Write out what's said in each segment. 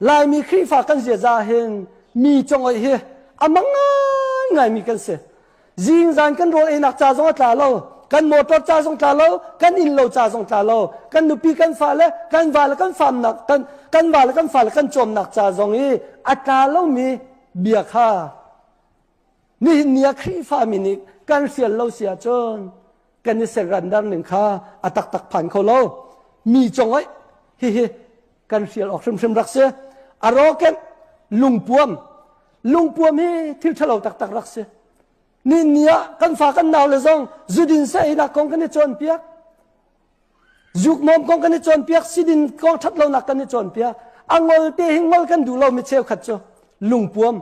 Laimi Khrihfa kan ziaza hin mi congoih hi a mang ngaingai mi kan si. Zingzan kan rawl einak ca zong a tla lo, kan motor ca zong tla lo, kan inn lo ca zong tla lo, kan nupi kan fale, kan va le kan famnak kan kan va le kan fale kan cawmnak ca zong i a tla lomi bia kha nihin ni ah Khrihfa mi nih kan hrial lo si ahcun kan i serrandar ning kha a taktak phan kho lo. Mi congoih hihi kan hrial awk hrimhrim rak si. A rawkenh lungpuam lungpuam hi thil ṭhalo taktak rak si. Ni ni ah kan fa kan nau le zong zudin sa einak kong kan i cawnpiak. Zukmawm kong kan i cawnpiak, sidin kong ṭhat lonak kan i cawnpiak. A ngol te hi ngol kan duh lo mi cheukhat cu lungpuam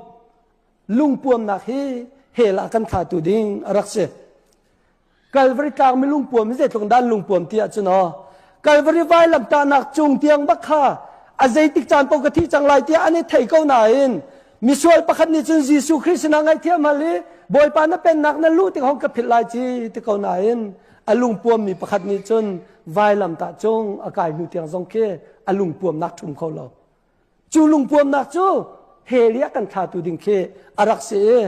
lungpuamnak hi hell ah kan thlatu ding a rak si. Calvary tlang mi lungpuam hi zeitluk dan lungpuam ti ahcun aw Calvary vailamtahnak cung tiang bak kha a zeitik caan paoh ka thi cang lai tiah an i thei ko nain misual pakhat nih cun Jesuh Khrih sinah ngaihthiam hal i Bawipa na pennak na luh tik hong ka philh lai ci ti ko nain a lungpuam mi pakhat nih cun vailamtah cung a kai hnu tiang zong khi a lungpuamnak ṭhum kho lo. Cu lungpuamnak cu hell i a kan thlatu ding khi a rak si i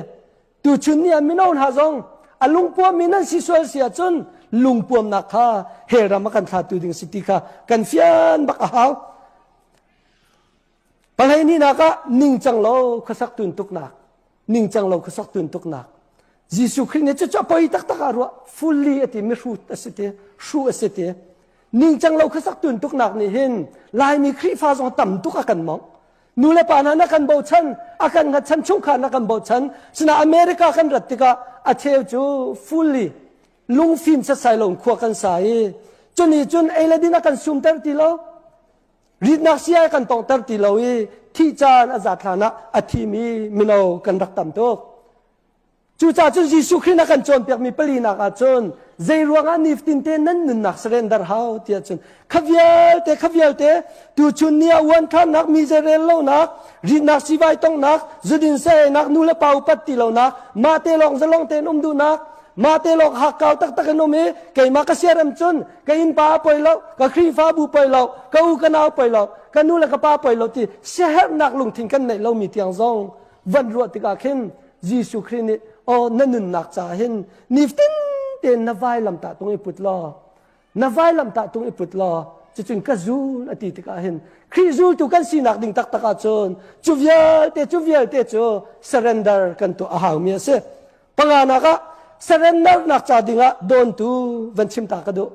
tuchun ni ah mino hna zong a lungpuammi nan si sual si ahcun lungpuamnak kha hell ram a kan thlatu ding si ti kha kan fian bak a hau. Pahleihnih ah ningcang lo khuasak tuntuknak ningcang lo khuasak tuntuknak Jesuh Khrih nih cucu a poi taktak ah ruah fully a ti mihrut a si ti hru a si ti ningcang lo khuasak tuntuknak nih hin Laimi Khrihfa zong tam tuk a kan mongh nu le pa hna na kan bochan a kan hngatchan chungkhar na kan bochan sina America kan rat tikah a cheu cu fully lungfim setsai lo khua kan sa i cuni cun ei le din a kan sumter ti lo ritnak sia kan tongter ti lo i thih caan a zat hlan ah a thimi mino kan rak tam tuk Cucaah cun Jesuh Khrih na kan cawnpiakmi palinak ah cun zei ruangah nifatin te nan nunnak surrender hau tiah cun kha vialte kha vialte tuchun ni ah uantharnak mi zeirel lonak ritnak sivai tongnak zudin saeinak nu le pa upat ti lonak mah te lawng zalong tein um duhnak mah te lawng hakkau taktak in um i keimah ka siarem cun ka innpa a poi lo ka Khrihfabu poi lo ka u ka nau poi lo ka nu le ka pa poi lo ti siaherhnak lungthin kan neih lomi tiang zong van ruah tikah khin Jesuh Khrih nih aw na nunnak caah hin nifatin tein na vailam tah tung i put law na vailam tah tung i put law cucun ka zul a ti tikah hin Khrih zultu kan sinak ding taktak ahcun cu vialte cu vialte cu surrender kan tuah a haumi a si. Panganak ah surrender nak ca dingah dawntu van chim ta ka duh.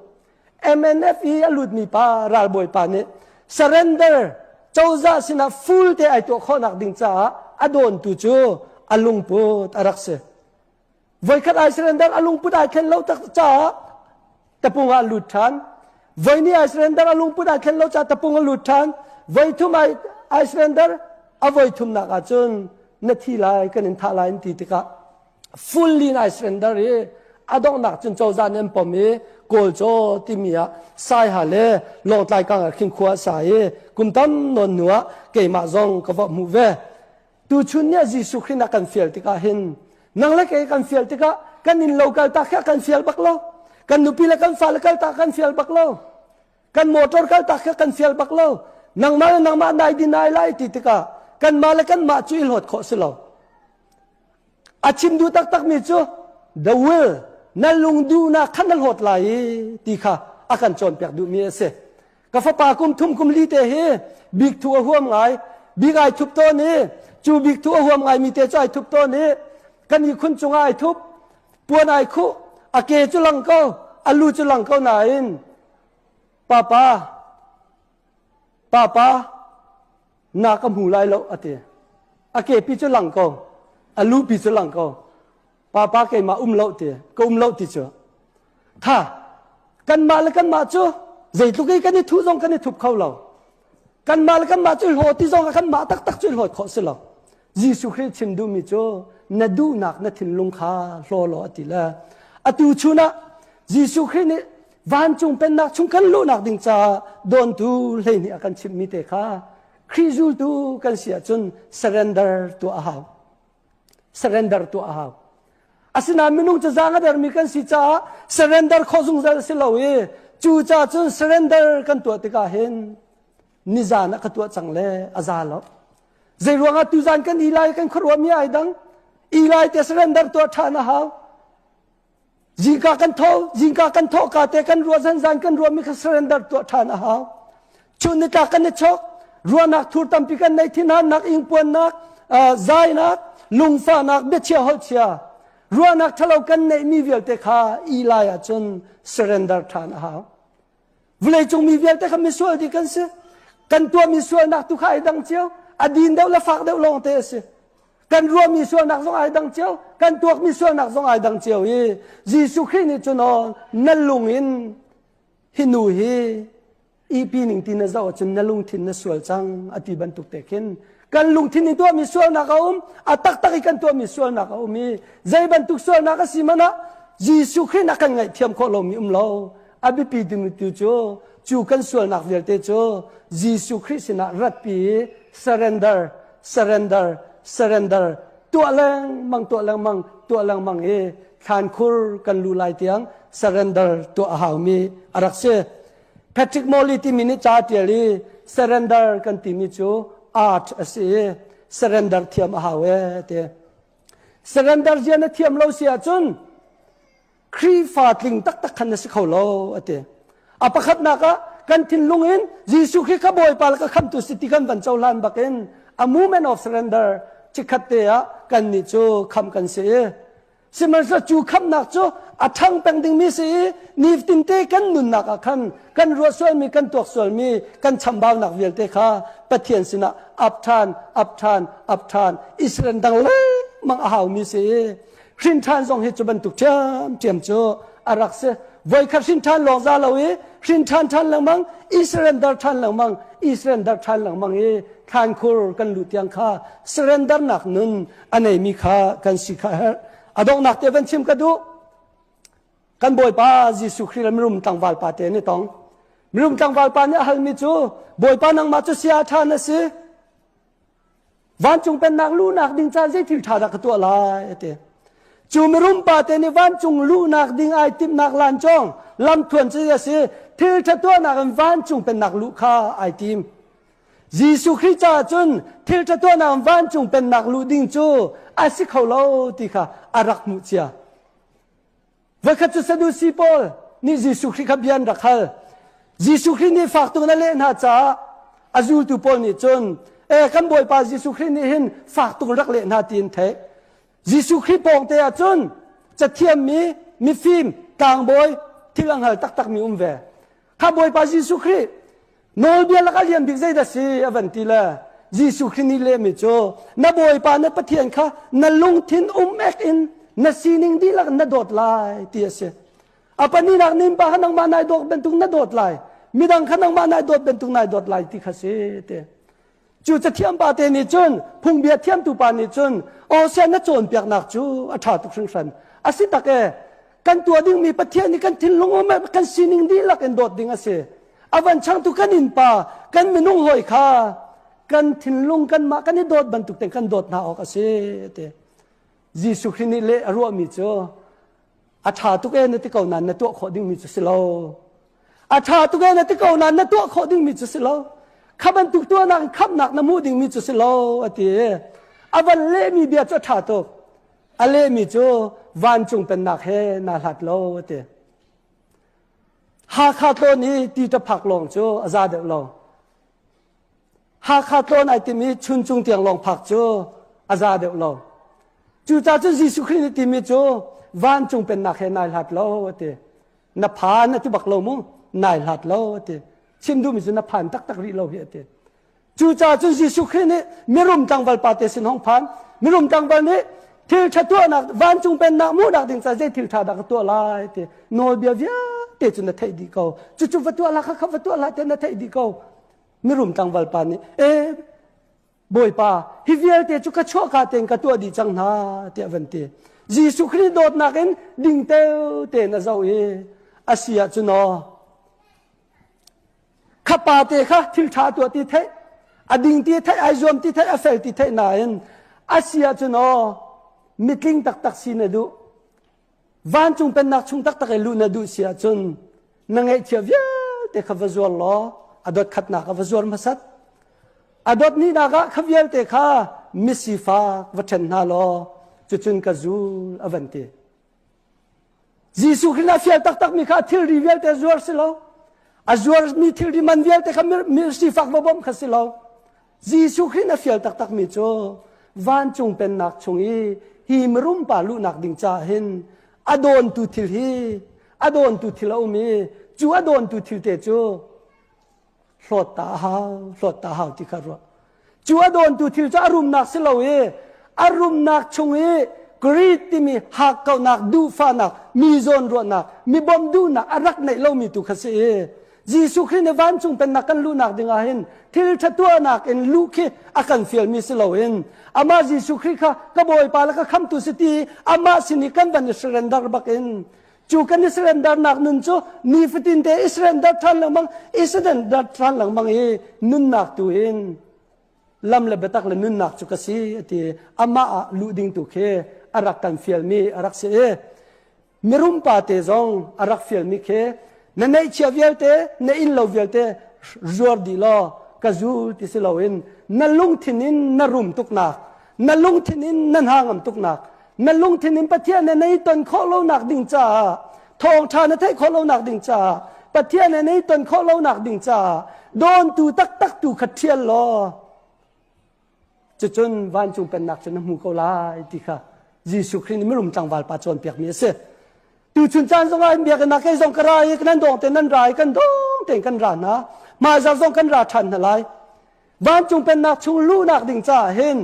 MNF i a lutmi pa ralbawi pa nih surrender cozah sinah full te ai tuah khawhnak ding caah a dawntu cu a lungput a rak si. Voikhat ai surrender a lungput ai thlen lo tak caah tapung ah lut ṭhan. Voini ai surrender a lungput ai thlen lo caah tapung a lut ṭhan. Voithum ai ai surrender a voithumnak ahcun na thi lai kan in thah lai an ti tikah fully in ai surrender i a donghnak cun cozah nih an pom i Kawlcaw timi ah Saiha le Lawngtlai kang ah khin khua a sa i kum tam nawn hnu ah keimah zong ka va hmuh ve. Tuchun ni ah Jesuh Khrih na kan fial tikah hin nang le kei kan fial tikah kan inn lo kal tak kha kan fial bak lo. Kan nupi le kan fale kal tak kan fial bak lo. Kan motor kal tak kha kan fial bak lo. Nangmah le nangmah nai din ai lai ti tikah kanmah le kanmah cu i hlawt khawh si lo. A chim duh taktakmi cu the will na lungduhnak kha na hlawt lai i ti kha a kan cawnpiak duhmi a si. Ka fapa kum thum kum li te hi bik thu a huam ngai. Bik ai thup tawn i cu bik thu a huam ngaimi te cu ai thup tawn i kan ihkhun cungah ai thup. Puan ai khuh. A ke cu lang ko, a lu cu lang ko nain papa papa na ka hmu lai lo a ti. A kepi cu lang ko, a lupi cu lang ko. Papa keimah um lo ti, ka um lo ti cu. Tha, kanmah le kanmah cu zeitluk i kan i thuh zong kan i thup kho lo. Kanmah le kanmah cu hlaw ti zong ah kanmah taktak cu hlawt khawh si lo. Jesuh Khrih chim duhmi cu na duhnak na thinlung kha hlaw law a ti le atu chun ah Jesuh Khrih nih vancung pennak chung kan luhnak ding caah dawntu hleihnih a kan chimhmi te kha Khrih zultu kan si ahcun surrender tuah a hau. Surrender tuah a hau. Asinain minung cu zaang a dermi kan si caah surrender khawh zungzal a si lo i cu caah cun surrender kan tuah tikah hin. Nizan ah ka tuah cang le a za lo. Zei ruangah tuzan kan i lai kan khuaruahmi ai dang. I lai te surrender tuah ṭhan a hau. Zingka kan tho, zingka kan thawh ka te kan ruah zan zan kan ruahmi kha surrender tuah ṭhan a hau. Chun nitlak kan i chok, ruahnak thur tampi kan nei thinhannak, ingpuannak, zainak, lungfahnak, biachia holhchia, ruahnak ṭhalo kan neihmi vialte kha i lai ahcun surrender ṭhan a hau. Vawleicung mi vialte kha misual dih kan si. Kan tuahmi sualnak tu kha ai dang cio. A din deuh le fak deuh lawng te a si. Kan ruahmi sualnak zong ai dang cio. Kan tuakmi sualnak zong ai dang cio i Jesuh Khrih nih cun aw na lung in hi nu hi ipi ning ti na zoh ahcun na lungthin na sual cang a ti bantuk te khin kan lungthin in tuahmi sualnak a um a taktak i kan tuahmi sualnak a um i zei bantuk sualnak a si hmanh ah Jesuh Khrih na kan ngaihthiam khawh lomi um lo a biapi dingmi tu cu cu kan sualnak vialte cu Jesuh Khrih sinah ratpi i surrender surrender surrender tuah lengmang tuah lengmang tuah lengmang i thlankhur kan lu lai tiang surrender tuah a haumi a rak si Patrick Morley timi nih ca tial i surrender kan timi cu art a si i surrender thiam a hau e ti surrender zia na thiam lo si ahcun Khrihfa tling taktak khan na si kho lo a ti. A pakhatnak ah kan thinlung in Jesuh Khrih kha Bawipa le ka khamtu si ti kan van cohlan bakin a movement of surrender chikkhat te ah kan nih cu kham kan si i sihmanhsehlaw cu khamnak cu a ṭhang peng dingmi si i nifatin te kan nunnak ah khan kan ruah sualmi kan tuak sualmi kan chambaunak vialte kha Pathian sinah ap ṭhan ap ṭhan ap ṭhan Israel dang lengmang a haumi si i hrin ṭhan zong hi cu bantuk ṭhiamṭhiam cu a rak si voikhat hrin ṭhan lawng za lo i hrin ṭhan ṭhan lengmang i surrender ṭhan lengmang i surrender ṭhan lengmang i thlankhur kan luh tiang kha surrender nak nun a neimi kha kan si kha herh a donghnak te van chim ka duh kan bawipa Jesuh Khrih le mirum tlangval pa te an i tong mirum tlangval pa nih a halmi cu bawipa nangmah cu sia ṭha na si Vancung pennak luhnak ding caan zei thil ṭha dah ka tuah lai a ti. Cu mirum pa te nih vancung luhnak ding ai timhnak lancawng lamthuan cu a si thil ṭha tuahnak in vancung pennak luh kha ai tim. Jesuh Khrih caah cun thil ṭha tuahnak in vancung pennak luh ding cu a si kho lo ti kha a rak hmuh cia. Voikhat cu Sadusi pawl nih Jesuh Khrih kha bia an rak hal. Jesuh Khrih nih fak tuk in a leh hna caah a zultu pawl nih cun e kan Bawipa Jesuh Khrih nih hin fak tuk in rak leh hna ti an theih. Jesuh Khrih pawng te ah cun cathiammi mifim tlangbawi thil a hngal taktakmi um ve. Kha Bawipa Jesuh Khrih nawlbia lakah lian bik zeidah si a van ti le Jesuh Khrih nih lehmi cu na Bawipa na Pathian kha na lungthin um ek in na sining dihlak in na dawt lai ti a si. A pahnihnak nimpa kha nangmah nai dawt bantuk na dawt lai. Midang kha nangmah nai dawt bantuk nai dawt lai ti kha si ti. Cu cathiam pa te nih cun phungbia thiamtu pa nih cun aw na cawnpiaknak cu a ṭha tuk hringhran. A si tak e kan tuah dingmi Pathian nih kan thinlung um kan sining dihlak in dawt ding a si. A van changtu kan innpa kan minung hawi kha kan thinlung kanmah kan i dawt bantuk ten kan dawt hna awk a si ti. Jesuh Khrih nih leh a ruahmi cu a ṭha tuk e na ti ko nain na tuah khawh dingmi cu si lo. A ṭha tuk e na ti ko nain na tuah khawh dingmi cu si lo. Kha bantuk tuahnak in khamhnak na hmuh dingmi cu si lo a ti. A van lehmi bia cu a ṭha tuk. A lehmi cu vancung pennak he naa hlat lo a ti. Hakha tlawn i ti ṭaphak lawng cu a za deuh lo. Hakha tlawn ai timi chuncung tiang lawng phak cu a za deuh lo. Cucaah cun Jesuh Khrih nih timi cu vancung pennak he nai hlat lo a ti. Na phan a ti bak lo mu, nai hlat lo a ti. Chim duhmi cu na phan taktak rih lo hi a ti. Cucaah cun Jesuh Khrih nih mirum tlangval pa te sin hong phan. Mirum tlangval nih thil ṭha tuahnak vancung pennak hmuhnak ding ca zei thil ṭha dah ka tuah lai ti nawlbia vialte cu na theih dih ko. Cucu va tuah la kha kha va tuah la te na theih dih ko. Mirum tlangval pa nih e Bawipa hi vialte cu ka chuahka tein ka tuah dih cang hna tiah van ti. Jesuh Khrih dawtnak in dingteu tein a zoh i a si ahcun aw kha pa te kha thil ṭha tuah ti theih a ding ti theih ai zuam ti theih a fel ti theih nain a si ahcun aw mitling taktak si na duh vancung pennak chung taktak i luh na duh si ahcun na ngeihchiah vialte kha va zuar law A dot khatnak a va zuar hmasat. A dot hnihnak ah kha vialte kha misifak va ṭhen hna law cucun ka zul a van ti. Jesuh Khrih a fial taktakmi kha thilri vialte zuar si lo. A zuarmi thilri man vialte kha mi sifak va bawmh kha si lo. Jesuh Khrih a fial taktakmi cu vancung pennak chung i hi mirum pa luhnak ding caah hin a dawntu thil hi a dawntu thil a um i cu a dawntu thil te cu hlawt ta a hau hlawt ta a hau ti kha ruah cu a dawntu thil cu a rumnak si lo i a rumnak chung i greed timi hakkauhnak duhfahnak mi zawn ruahnak mi bawmh duhnak a rak neih lomi tu kha si i Jesuh Khrih nih vancung pennak kan luhnak ding ah hin thil ṭha tuahnak in luh khi a kan fialmi si loin amah Jesuh Khrih kha ka Bawipa le ka khamtu si ti amah sin i kan van i surrender bak in cu kan i surrendernak nun cu nifatin te i surrender ṭhan lengmang i surrender ṭhan lengmang i nunnak tu in lam le biatak le nunnak cu ka si a ti amah ah luh ding tu khi a rak kan fialmi a rak si i mirum pa te zong a rak fialmi khi na neihchia vialte na inn lo vialte zuar dih law ka zul ti si loin na lungthin in na rum tuknak na lungthin in na hna ngam tuknak na lungthin in Pathian he na i ton khawh lonak ding caah thawngṭha na theih khawh lonak ding caah Pathian he na i ton khawh lonak ding caah dawntu taktak tu kha ṭhial law cucun vancung pennak cu na hmu ko lai ti kha Jesuh Khrih nih mirum tlangval pa cawnpiakmi a si. Tuchun caan zongah in biakinn ah kei zong ka ra i nan dawng te nan ra i kan dawng tein kan ra hna. Hmaizarh zong kan ra ṭhan hna lai. Vancung pennak chung luhnak ding caah hin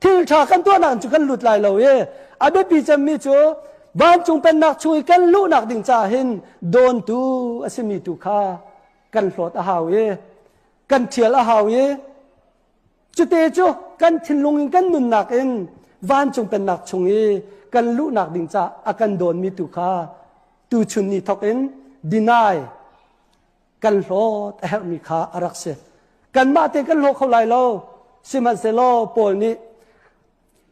thil ṭha kan tuahnak cu kan lut lai lo i a biapi cemmi cu vancung pennak chung i kan luhnak ding caah hin dawntu a simi tu kha kan hlawt a hau i kan ṭhial a hau i cute cu kan thinlung in kan nunnak in vancung pennak chung i kan luhnak ding caah a kan dawnmi tu kha tuchun ni thawk in deny kan hlawt a herhmi kha a rak si. Kanmah te kan hlaw kho lai lo. Sihmanhsehlaw Paul nih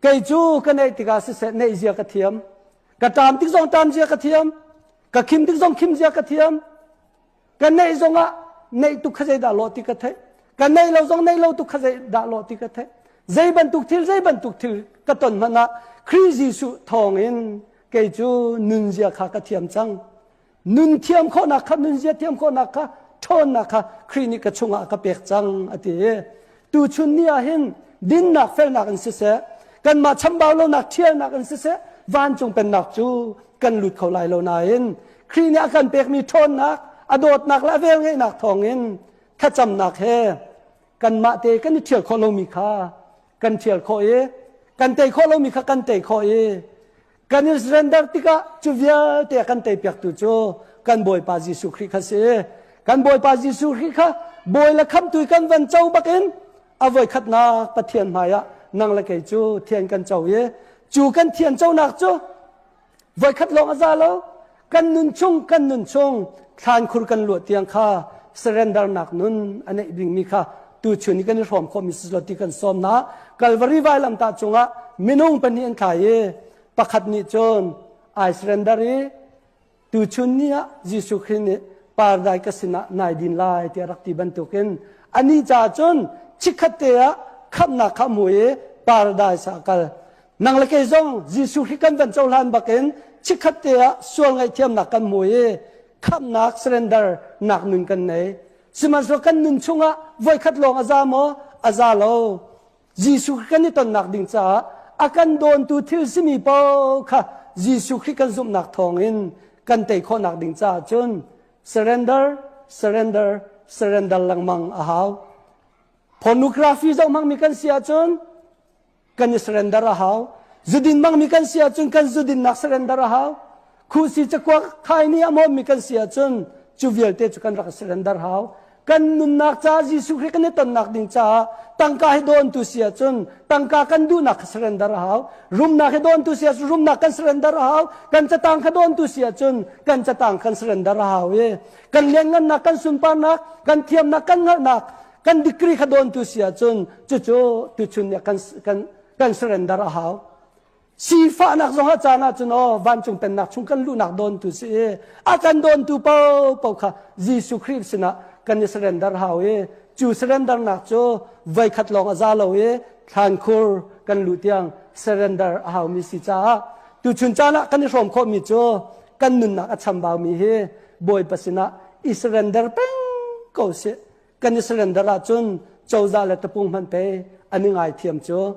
kei cu ka neih tikah siseh neih zia ka thiam. Ka ṭam tik zong ṭam zia ka thiam. Ka khim tik zong khim zia ka thiam. Ka neih zongah neih tuk kha zeidah lawh ti ka theih. Ka neih lo zong neih lo tuk kha zeidah lawh ti ka theih. Zei bantuk thil zei bantuk thil ka ton hmanh ah Khrih Jesuh thawngin kei cu nunzia kha ka thiam cang. Nun thiam khawhnak kha nunzia thiam khawhnak kha ṭhawnnak kha Khrih nih ka chungah a ka pek cang a ti. Tuchun ni ah hin dinnak felnak in siseh kanmah chambau lonak ṭhialnak in siseh vancung pennak cu kan lut kho lai lo nain Khrih nih a kan pekmi ṭhawnnak a dawtnak le a velngeihnak thawngin thlacamnak he kanmah te kan i ṭhial khawh lomi kha kan ṭhial khawh i kan tei khawh lomi kha kan tei khawh i Kan i surrender tikah cu vialte a kan teipiaktu cu kan Bawipa Jesuh Khrih kha si. Kan Bawipa Jesuh Khrih kha bawi le khamtu kan van co bakin a voikhatnak Pathian hmaiah nang le kei cu thian kan co i cu kan thian conak cu voikhat lawng a za lo kan nun chung kan nun chung thlankhur kan luah tiang kha surrender nak nun a neih dingmi kha tuchun i kan i hrawm khawhmi si ti kan sawm na Calvary vailamtah cungah minung pahnih an thlai i pakhat nih cun ai surrender i tuchun ni ah Jesuh Khrih nih paradise ka sinah nai din lai tiah rak ti bantukin anih caah cun chikkhat te ah khamhnak kha hmu i paradise ah kal Nang le kei zong Jesuh Khrih kan van cohlan bakin chikkhat te ah sual ngaihthiamnak kan hmu i khamhnak surrender nak nun kan nei. Sihmanhsehlaw kan nun chungah voikhat lawng a za maw? A za lo. Jesuh Khrih kan i tonnak ding caah a kan dawntu thil simi paoh kha Jesuh Khrih kan zumhnak thawngin kan tei khawhnak ding caah cun surrender, surrender, surrender lengmang a hau. Pornography zoh hmangmi kan si ahcun kan i surrender a hau zudin hmangmi kan si ahcun kan zudinnak surrender a hau khuhsi cakuak khai nih a hmawmmi kan si ahcun cu vialte cu kan rak surrender hau kan nunnak caah Jesuh Khrih kan i tonnak ding caah tangka hi dawntu si ahcun tangka kan duhnak kha surrender a hau rumnak hi dawntu si ahcun rumnak kan surrender a hau kan catang kha dawntu si ahcun kan catang kan surrender a hau i kan lianngannak kan sunparnak kan thiamnak kan hngalhnak kan degree kha dawntu si ahcun cucu tuchun nih kan kan kan surrender a hau sifahnak zong a caan ahcun aw vancung pennak chung kan luhnak dawntu si i a kan dawntu paohpaoh kha Jesuh Khrih sinah kan i surrender hau i cu surrender nak cu voikhat lawng a za lo i thlankhur kan luh tiang surrender a haumi si caah tuchun caan ah kan i hrawm khawhmi cu kan nunnak a chambaumi hi Bawipa sinah i surrender peng ko sih. Kan i surrender ahcun cozah le tapung hmanh pe an i ngaithiam cu.